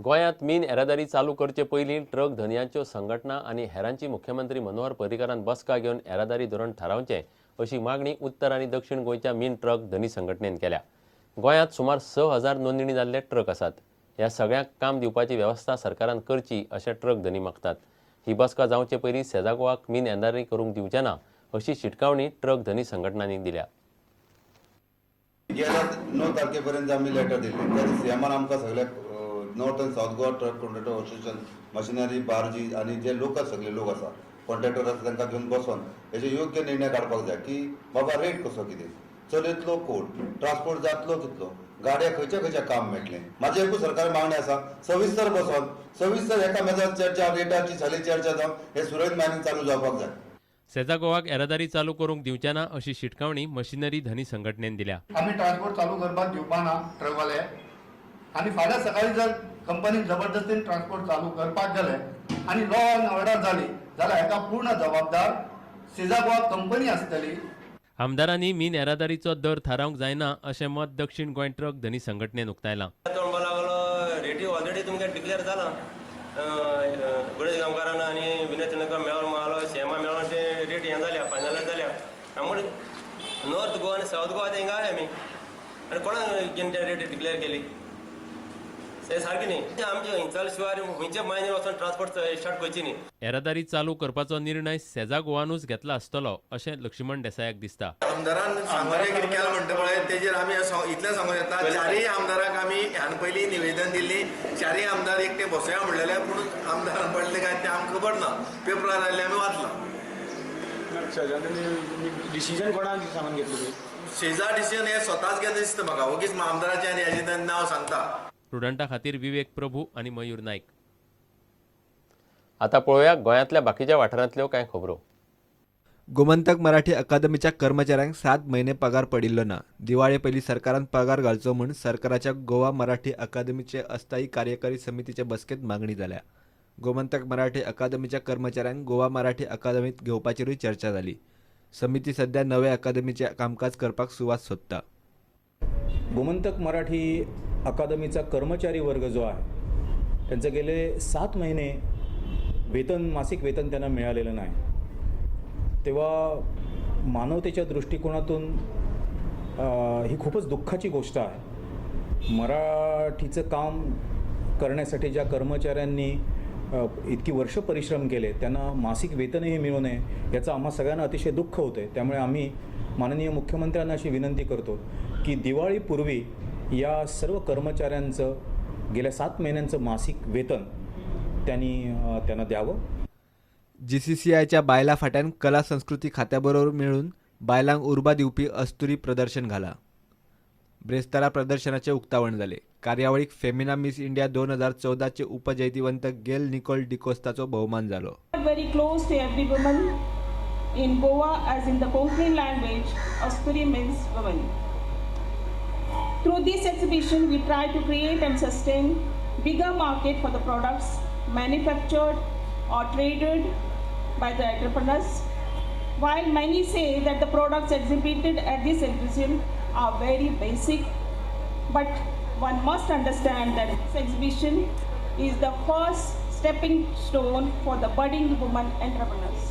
गोंयांत मीन येरादारी चालू करचे पयलीं ट्रक धनयांच्यो संघटना आनी हेरांची मुख्यमंत्री मनोहर पर्रीकारान बसका घेवन येरादारी धोरण थारावचें अशी मागणी उत्तर आनी दक्षिण गोंयच्या मीन ट्रक धनी संघटनेन केल्या. गोंयांत सुमार 6000 नोंदणी जाल्ले ट्रक आसात. ह्या सगळ्यांक काम दिवपाची वेवस्था सरकारान करची अशें ट्रक धनी मागतात. ही बसका जावचे पयलीं सेजा गोवाक मीन येरादारी करूंक दिवचे ना अशी शिटकावणी ट्रक धनी संघटनांनी दिल्या. गेल्या 9 तारखे पर्यंत आमी लेटर दिल्लें त्या सीएमान आमकां सगळे North and South Goa truck contractor association machinery बार्जी आनी जे लोक सगळे लोक आसा कॉन्ट्रॅक्टर आसा तांकां घेवन बसोन हेजे योग्य निर्णय काडपाक जाय की बाबा रेट कसो कितें चलयतलो कोण, ट्रान्सपोर्ट जातलो कितलो, गाडया खंयच्या खंयच्या काम मेळटलें. म्हाजी एकूच सरकार मागणी आसा, सविस्तर बसोन सविस्तर एका मेजार चर्चा रेटाची सगळी चर्चा जावन हे सुरळीत मायनींग चालू जावपाक जाय. सेजा गोवाक येरादारी चालू करूंक दिवचे ना अशी शिटकावणी मशिनरी धनी संघटनेन दिल्या. आमी ट्रान्सपोर्ट चालू करपाक दिवपा ना ट्रकवाले आनी फाल्यां सकाळीं जर कंपनीन जबरदस्तीन ट्रान्सपोर्ट चालू करपाक गेले आनी लॉ एंड ऑर्डर जाली जाल्यार हेका पूर्ण जबाबदार सेजा गोवा कंपनी आसतली. आमदारांनी मीन येरादारीचो दर थारावंक जायना अशें मत दक्षिण गोंय ट्रक धनी संघटनेन उक्तायलां. तो म्हणपाक लागलो रेटी ऑलरेडी तुमकां डिक्लेअर जाला. गणेश गांवकारान आनी विनय तेंडुलकर मेळोन म्हणलो सीएमा मेळोन ते रेट हें जाल्या फायनलायज जाल्या. म्हण नॉर्थ गोवा आनी सावथ गोवा ते हिंगा आमी आनी कोणाक ते रेट डिक्लेअर केली ते सारकी न्ही. आमचे हिंगचाल शिवाय खंयच्या मायनीर वचोन ट्रान्सपोर्ट स्टार्ट करची न्ही. येरादारी चालू करपाचो निर्णय सेजा गोवानूच घेतला आसतलो अशें लक्ष्मण देसायाक दिसता. आमदारान सांगोलें कितें केलां म्हणटा पळय तेजेर आमी इतलें सांगूंक येता, चारय आमदारांक आमी ह्यान पयलीं निवेदन दिल्ली, चारय आमदार एकटे बसोया म्हणलेले, पूण आमदारान पडले काय तें आमकां खबर ना, पेपरार आयिल्लें आमी वाचलां. डिसिजन कोणाक सांगून घेतलें? सेजा डिसिजन हें स्वताच घेतलें दिसता म्हाका, ओगीच आमदाराचें आनी हेजें नांव सांगता. प्रुडंटा खातीर विवेक प्रभू आनी मयूर नायक. आता पळोवया गोंयांतल्या बाकीच्या वाठारांतल्यो कांय खबरो. गोमंतक मराठी अकादमीच्या कर्मचाऱ्यांक 7 म्हयने पगार पडिल्लो ना. दिवाळे पयलीं सरकारान पगार घालचो म्हूण सरकाराच्या गोवा मराठी अकादमीचे अस्थायी कार्यकारी समितीचे बसकेंत मागणी जाल्या. गोमंतक मराठी अकादमीच्या कर्मचाऱ्यांक गोवा मराठी अकादमीत घेवपाचेरूय चर्चा जाली. समिती सध्या नवे अकादमीचे कामकाज करपाक सुवात सोदता. गोमंतक मराठी अकादमीचा कर्मचारी वर्ग जो आहे त्यांचं गेले 7 महिने वेतन, मासिक वेतन त्यांना मिळालेलं नाही. तेव्हा मानवतेच्या दृष्टिकोनातून ही खूपच दुःखाची गोष्ट आहे. मराठीचं काम करण्यासाठी ज्या कर्मचाऱ्यांनी इतकी वर्ष परिश्रम केले त्यांना मासिक वेतनही मिळू नये याचं आम्हा सगळ्यांना अतिशय दुःख होतं आहे. त्यामुळे आम्ही माननीय मुख्यमंत्र्यांना अशी विनंती करतो की दिवाळीपूर्वी या सर्व कर्मचाऱ्यांचं गेल्या 7 महिन्यांचं मासिक वेतन त्यांनी त्यांना द्यावं. जीसीसीआयच्या बायला फाट्यान कला संस्कृती खात्याबरोबर मेळून बायलांक उर्बा दिवपी अस्तुरी प्रदर्शन घाला. ब्रेस्तारा प्रदर्शनाचे उक्तावण जाले. कार्यावळीक फेमिना मिस इंडिया 2014 उपजैतिवंत गेल निकोल डिकोस्ताचो भोवमान जालो. Very close to every woman in Goa, as in the Konkani language, Asturi means woman. Through this exhibition, we try to create and sustain bigger market for the products manufactured or traded by the entrepreneurs. While many say that the products exhibited at this exhibition are very basic, but one must understand that this exhibition is the first stepping stone for the budding woman entrepreneurs.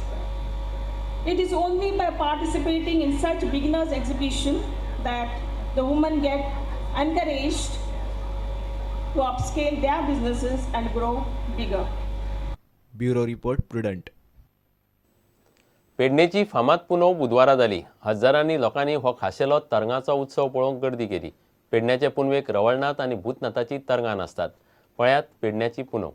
It is only by participating in such beginners exhibition that the women get encouraged to upscale their businesses and grow bigger. Bureau report, Prudent. पेडणेची फामाद पुनव बुधवारा जाली. हजारांनी लोकांनी हो खाशेलो तरंगाचो उत्सव पळोवंक गर्दी केली. पेडण्याचे पुनवेक रवळनाथ आनी भूतनाथाची तरंगां नाचतात. पळयात पेडण्याची पुनव.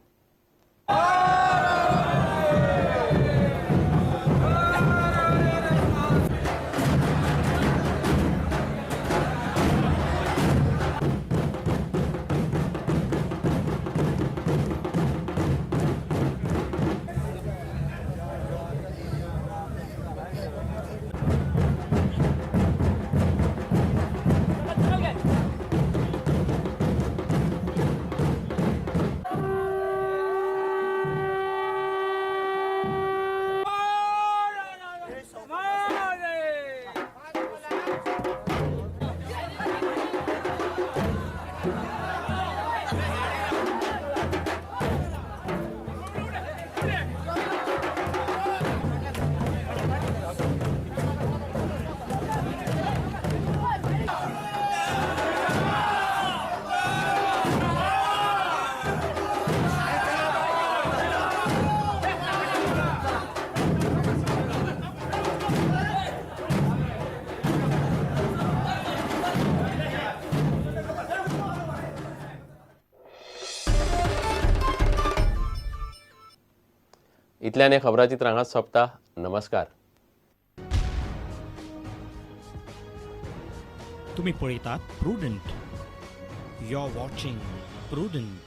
इतल्यान हें खबराचित्र हांगाच सोंपता. नमस्कार. तुम्ही पळयतात Prudent. You are watching Prudent.